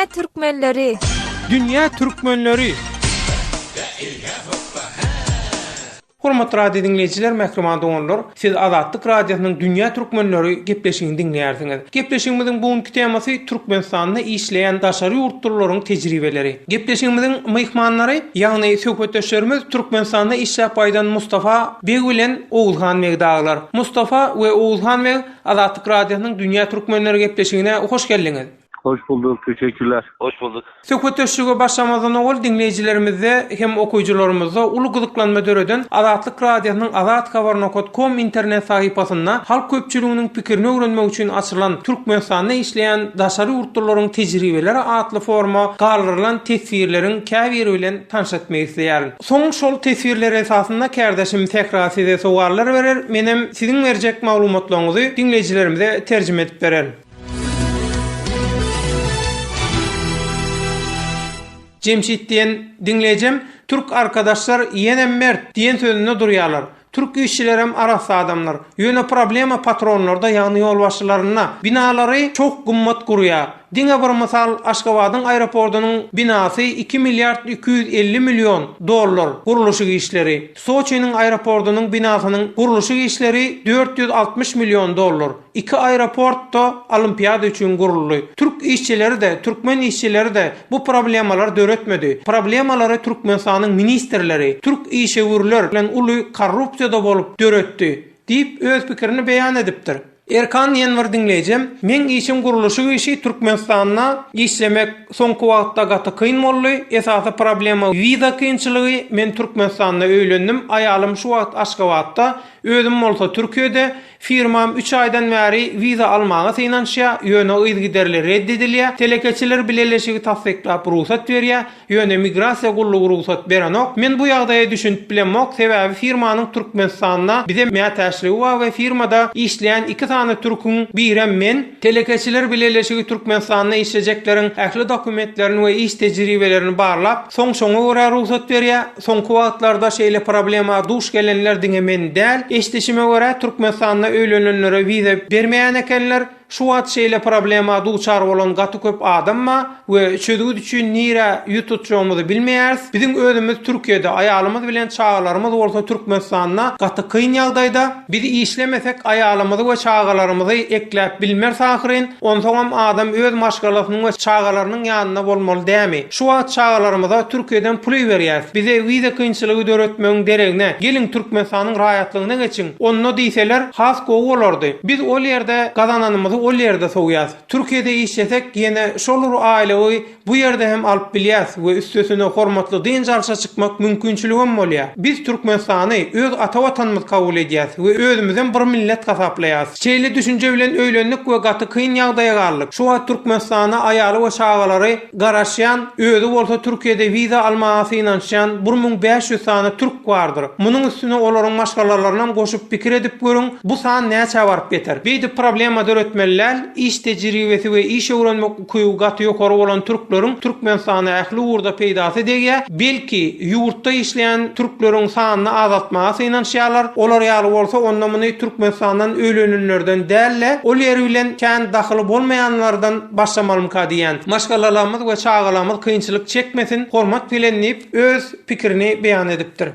Dünýä türkmenleri! Dünýä türkmenleri! Hormatly radio diňleýjiler, mähriban doganlar, siz Azatlyk Radiosynyň Dünýä türkmenleri gepleşigini diňleýärsiňiz. Gepleşigimiziň bu günki temasy Türkmenistanda işleýän daşary ýurtlularyň tejribeleri. Gepleşigimiziň myhmanlary, ýagny söhbetdeşlerimiz Türkmenistanda işläp gaýdan Mustafa beg bilen Oguzhan beg dagylar. Mustafa we Oguzhan beg Azatlyk Radiosynyň Dünýä Türkmenleri gepleşigine hoş geldiňiz. Hoş bulduk, teşekkürler. Hoş bulduk. Söhbetdeşlige başlamazdan owal diňleýjilerimizde hem okyjylarymyzda uly gyzyklanma döreden Azatlyk Radiosynyň azathabar nokat kom internet sahypasynda halk köpçüliginiň pikirini öwrenmek üçin açylan Türkmenistanda işleýän daşary ýurtlularyň tejribeleri atly foruma galdyrylan teswirleriň käbiri bilen tanyş etmek isleýärin. Soň şol teswirler esasynda kärdeşim Sähra size sowallar berer, menem siziň berjek maglumatlaryňyzy diňleýjilerimize terjime edip bererin. Jemşit diýen diňleýjem Türk arkadaşlar ýenem mert diýen sözünde durýarlar. Türk işçilerem arassa adamlar. Ýöne problema patronlarda ýagny ýolbaşçylarynda. Binalary çok gymmat gurýar. Diňe bir mysal Aşgabadyň aeropordynyň binasy iki milliard 250 million dollar gurluşyk işleri. Soçiniň aeropordynyň binasynyň gurluşyk işleri 460 million dollar. Iki aeroport-da Olimpiada üçin guruldy. Türk işçileri-de, türkmen işçileri-de bu problemalary döretmedi. Problemalary Türkmenistanyň ministrleri, türk işewürler bilen uly korrupsiýada bolup döretdi, diýip, öz pikirini beýan edipdir. Erkan diýen bir diňleýjim, Meň işim gurluşyk işi, Türkmenistanda işlemek soňky wagtda gaty kyn boldy. Esasy problema wiza kynçylygy, men Türkmenistanda öýlendim, aýalym şu wagt Aşgabatda, özüm bolsa Türkiýede. Firmam üç aýdan bäri wiza almaga synanyşýar, ýöne yzygiderli red edilýär. Telekeçiler bileleşigi tassyklap rugsat berýär, ýöne migrasiýa gullugy rugsat berenok. Men bu ýagdaýa düşünip bilemok, sebäbi firmanyň Türkmenistanda bize mätäçligi bar we firmada işleýän iki sany türküň birem men. Telekeçiler bileleşigi Türkmenistanda işlejekleriň ähli dokumentlerini we iş tejribelerini barlap, soň şoňa görä rugsat berýär. Soňky wagtlarda şeýle problema duş gelenler diňe men däl. Eşdişime görä, Türkmenistanda öýlenenlere wiza bermeýän ekenler. Şu wagt şeýle problema duçar bolan gaty köp adam bar we çözgüt üçin nirä ýüz tutjagymyzy bilmeýäris. Biziň özümiz Türkiýede, aýalymyz bilen çagalarymyz bolsa Türkmenistanda gaty kyn ýagdaýda. Biz işlemesek aýalymyzy we çagalarymyzy ekläp bilmeris ahyryn, onsoňam adam öz maşgalasynyň we çagalarynyň ýanynda bolmaly dämi? Şu wagt çagalarymyza Türkiýeden pul iberýäs, bize wiza kynçylygy döretmegiň deregine, geliň Türkmenistanyň raýatlygyna geçiň, onda diýseler has gowy bolardy. Biz ol ýerde gazananymyzy ol ýerde sowýas. Türkiýede işlesek ýene şol bir aýlygy Bu ýerde hem alyp bilýäs we üstesine hormatly dynç alşa çykmak mümkinçiligem bolýar. Biz Türkmenistany öz ata watanymyz kabul edýäs we özümizem bir millet hasaplaýas. Şeýle düşünje bilen öýlendik we gaty kyn ýagdaýa galdyk. Şu wagt Türkmenistana aýaly we çagalary garaşýan, özi bolsa Türkiýede wiza almaga synanyşýan 1500 sany türk bardyr. Munuň üstüne olaryň maşgalalarynam goşup pikir edip görüň, bu san näçä baryp ýeter? Beýdip problema döretmeli däl, iş tejribesi we iş öwrenmek Ukyby gaty ýokary bolan türkleriň Türkmenistana ähli ugurda peýdasy degýär. Belki, ýurtda işleýän türkleriň sanyny azaltmaga synanyşýarlar. Olar ýaly bolsa, onda muny Türkmenistandan öýlenenlerden däl-de, ol ýer bilen kän dahyly bolmaýanlardan başlamalymyka diýýän. Maşgalalarymyz we çagalarymyz kynçylyk çekmesin, hormat bilen diýip, öz pikirini beýan edipdir.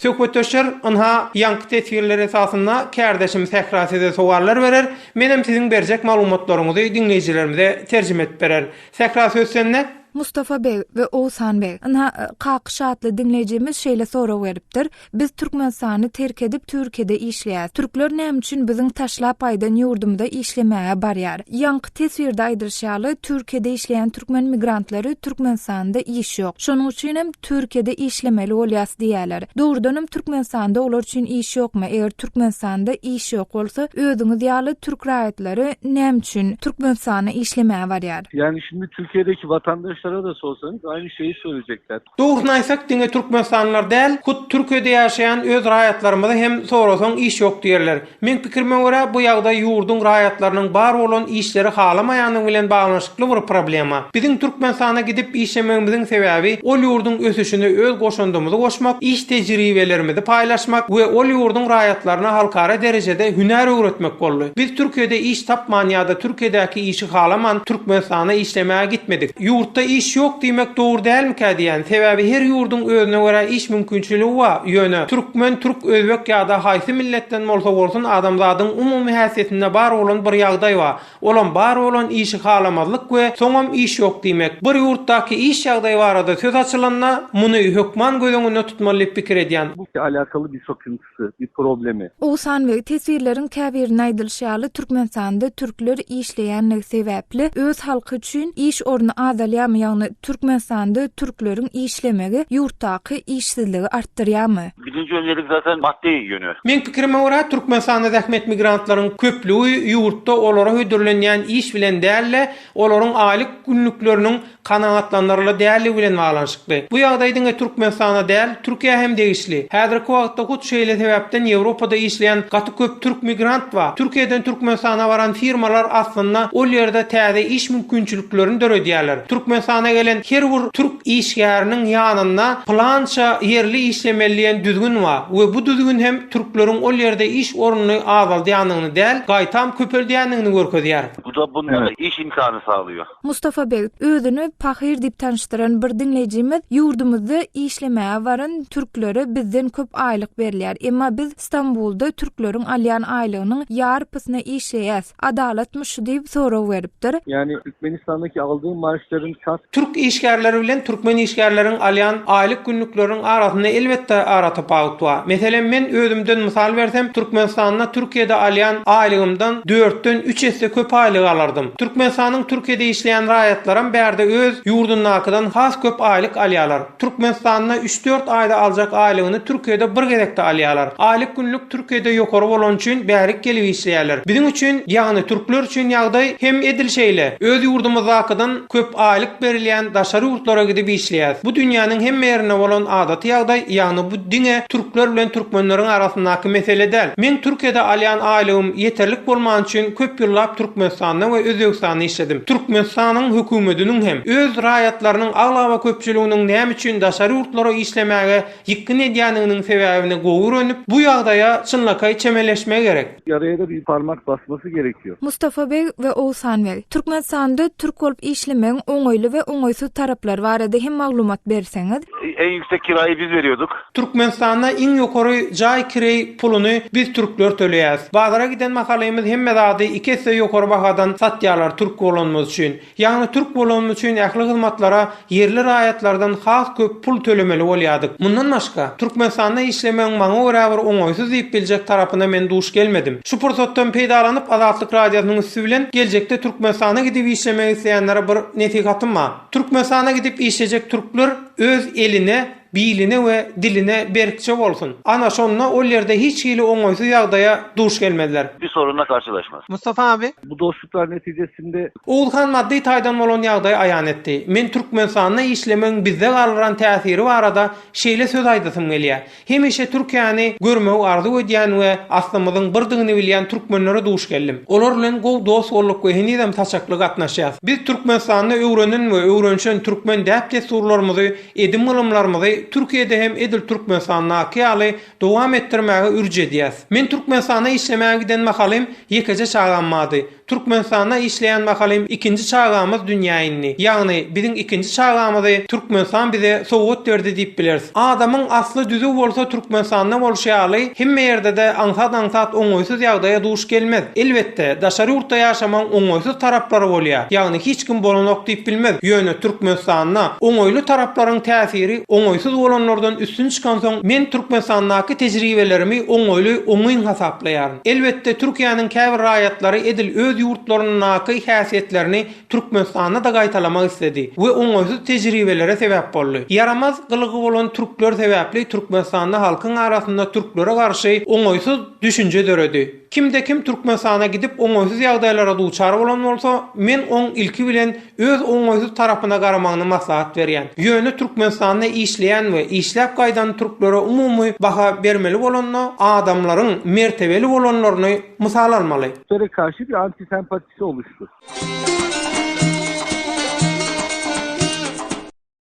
Söhbetdeşler, ynha, ýaňky teswirler esasynda kärdeşim Sähra size sowallar berer, menem siziň berjek maglumatlaryňyzy diňleýjilerimize terjime edip bererin. Sähra söz sende. Mustafa beg we Oguzhan beg, ynha, Kakyş atly diňleýjimiz şeýle sorag beripdir, Biz Türkmenistany terk edip Türkiýede işleýäs. Türkler näme üçin biziň taşlap gaýdan ýurdumyza işlemäge barýar? Ýaňky teswirde aýdylyşy ýaly, Türkiýede işleýän türkmen migrantlary Türkmenistanda iş ýok. Şonuň üçinem Türkiýede işlemeli bolýas diýýäler. Dogrudanam Türkmenistanda olar üçin iş ýokmy? Eger Türkmenistanda iş ýok bolsa, özüňiz ýaly türk raýatlary näme üçin Türkmenistana işlemäge barýar? Yani şimdi Türkiye'deki vatandaş. Vatandaşlara da sorsanız aynı şeyi söyleyecekler. Dogrusyny aýtsak, diňe türkmenistanlylar däl, hut Türkiýede ýaşaýan öz raýatlarymyza hem sorasaň iş ýok diýerler. Meň pikirime görä, bu ýagdaý ýurduň raýatlarynyň bar bolan işleri halamaýandygy bilen baglanyşykly bir problema. Biziň Türkmenistana gidip işlemegimiziň sebäbi ol ýurduň ösüşine öz goşandymyzy goşmak, iş tejribelerimizi paýlaşmak we ol ýurduň raýatlaryna halkara derejede hünär öwretmek boldy. Biz Türkiýede iş tapman ýa-da Türkiýedäki işi halaman Türkmenistana işlemäge gitmedik. Ýurtda iş ýok diýmek dogry dälmikä diýýän, sebäbi her ýurduň özüne görä iş mümkinçiligi bar, ýöne türkmen, türk, özbek ýa-da haýsy milletden bolsa bolsun adamzadyň umumy häsiýetinde bar bolan bir ýagdaý bar, olam bar bolan işi halamazlyk we soňam iş ýok diýmek. Bir ýurtdaky iş ýagdaýy barada söz açylanda muny hökman göz öňünde tutmaly diýip pikir edýän. Bu alakaly bir sakynçysy, bir problemi. Oguzhan beg, teswirleriň käbirinde aýdylyşy ýaly, Türkmenistanda türkler işleýänligi sebäpli öz halky üçin iş orny azalýarmy, ýagny Türkmenistanda türkleriň işlemegi ýurtdaky işsizligi artdyrýarmy? Birinji öncelik zaten maddi yönü. Meň pikirime görä, Türkmenistanda zähmet migrantlaryň köplügi ýurtda olara hödürlenýän iş bilen däl-de, olaryň aýlyk günlükleriniň kanagatlandyryly däldigi bilen baglanyşykly. Bu ýagdaý diňe Türkmenistana däl, Türkiýä hem degişli. Häzirki wagtda hut şeýle sebäpden Ýewropada işleýän gaty köp türk migrant bar. Türkiýeden Türkmenistana baran firmalar aslynda ol ýerde täze iş mümkinçiliklerini döredýärler. Türkmenistana gelen her bir türk işgäriniň ýanynda pylança ýerli işlemeli diýen düzgün bar we bu düzgün hem türkleriň ol ýerde iş ornuny azaldýandygyny däl, gaýtam köpeldýändigini görkezýär. Bu da bunlara iş imkany sağlıyor. Mustafa beg, özüni pahyr diýip tanyşdyran bir diňleýjimiz ýurdumyzda işlemäge baran türklere bizden köp aýlyk berilýär, emma biz Stambulda türkleriň alýan aýlygynyň ýarpysyna işleýäs, adalatmy şu diýip sorag beripdir. Yani Türkmenistan'daki aldığım maaşların kat Türk işgärleri bilen türkmen işgärleriň alýan aýlyk günlükleriniň arasynda elbetde aratapawut bar. Meselem men özümden mysal bersem Türkmenistanda Türkiýede alýan aýlygymdan dörtden üç esse köp aýlyk alardym. Türkmenistanyň Türkiýede işleýän raýatlaram bärde öz ýurdundakydan has köp aýlyk alýalar. Türkmenistanda üç-dört aýda aljak aýlygyny Türkiýede bir gezekde alýalar. Aýlyk günlük Türkiýede ýokary bolany üçin bärik gelip işleýärler. Biziň üçin, ýagny türkler üçin ýagdaý hem edil şeýle. Öz ýurdumyzdakydan köp aýlyk berilýän daşary ýurtlara gidip işleýäs. Bu dünýäniň hemme ýerinde bolan adaty ýagdaý, ýagny bu diňe türkler bilen türkmenleriň arasyndaky mesele däl. Meň Türkiýede alýan aýlygym ýeterlik bolmany üçin köp ýyllap Türkmenistanda we Özbegistanda işledim. Türkmenistanyň höküwmediniň hem öz raýatlarynyň aglaba köpçüliginiň näme üçin daşary ýurtlara işlemäge ýykgyn edýändiginiň sebäbini gowy öwrenip, bu ýagdaýa çynlakaý çemeleşmegi gerek. Yaraya da bir parmak basması gerekiyor. Mustafa beg we Oguzhan beg, Türkmenistanda türk bolup işlemegiň oňaýly we oňaýsyz taraplary barada hem maglumat berseňiz? En yüksek kirayı biz veriyorduk. Türkmenistanda iň ýokary jaý kireý puluny biz türkler töleýäs. Bazara giden mahalymyz hemme zady iki esse ýokary bahadan satýarlar türk bolanymyz üçin. Ýagny türk bolanymyz üçin ähli hyzmatlara ýerli raýatlardan has köp pul tölemeli bolýardyk. Mundan başga, Türkmenistanda işlemegiň maňa görä bir oňaýsyz diýip biljek tarapyna men duş gelmedim. Şu pursatdan peýdalanyp Azatlyk Radiosynyň üsti bilen geljekde Türkmenistana gidip işlemek isleýänlere bir nesihatym bar. Türkmenistana gidip işlejek türkler öz eline biline we diline berkje bolsun. Ana şonda ol ýerde hiç hili oňaýsyz ýagdaýa duş gelmezler. Bir sorunla karşylaşmaz. Mustafa abi. Bu dostluklar netijesinde. Oguzhan maddy taýdan bolan ýagdaýy aýan etdi. Men Türkmenistanda işlemegiň bizde galdyran täsiri barada şeýle söz aýdasym gelýär. Hemişe Türkiýäni görmegi arzuw edýän we aslymyzyň birdigini bilýän türkmenlere duş geldim. Olar bilen gowy dost bolduk we henizem saçakly gatnaşýas. Biz Türkmenistanda öwrenen we öwrenişen türkmen däp-dessurlarymyzy Edim-gylymlarymyzy Türkiýede hem edil Türkmenistandaky ýaly dowam etdirmäge ürç edýäs. Men Türkmenistana işlemäge giden mahalym ýekeje çagam bardy. Türkmenistanda işleýän mahalym ikinji çagamyz dünýä indi. Ýagny biziň ikinji çagamyzy Türkmenistan bize sowgat berdi diýip bileris. Adamyň asly düzüw bolsa Türkmenistanda bolşy ýaly hemme ýerde-de aňsat-aňsat oňaýsyz ýagdaýa duş gelmez. Elbetde, daşary ýurtda ýaşamagyň oňaýsyz taraplary bolýar. Ýagny hiç kim bolanok diýip bilmez. Ýöne Türkmenistanda oňaýly taraplaryň täsiri oňaýsyz. oňaýsyz bolanlardan üstün çykansoň, men Türkmenistandaky tejribelerimi oňaýly, oňyn hasaplaýaryn. Elbetde, Türkiýäniň käbir raýatlary edil öz ýurtlaryndaky häsiýetlerini Türkmenistanda-da gaýtalamak isledi we oňaýsyz tejribelere sebäp boldy. Ýaramaz gylygy bolan türkler sebäpli Türkmenistanda halkyň arasynda türklere garşy oňaýsyz düşünje döredi. Kimde-kim Türkmenistana gidip oňaýsyz ýagdaýlara duçar bolan bolsa, men oň ilki bilen öz oňaýsyz tarapyna garamagyny maslahat berýän. Ýöne Türkmenistanda işleýän we işläp gaýdan türklere umumy baha bermeli bolanda, adamlaryň mertebeli bolanlaryny mysal almaly. Türklere karşy bir anti sempatisi oluştu.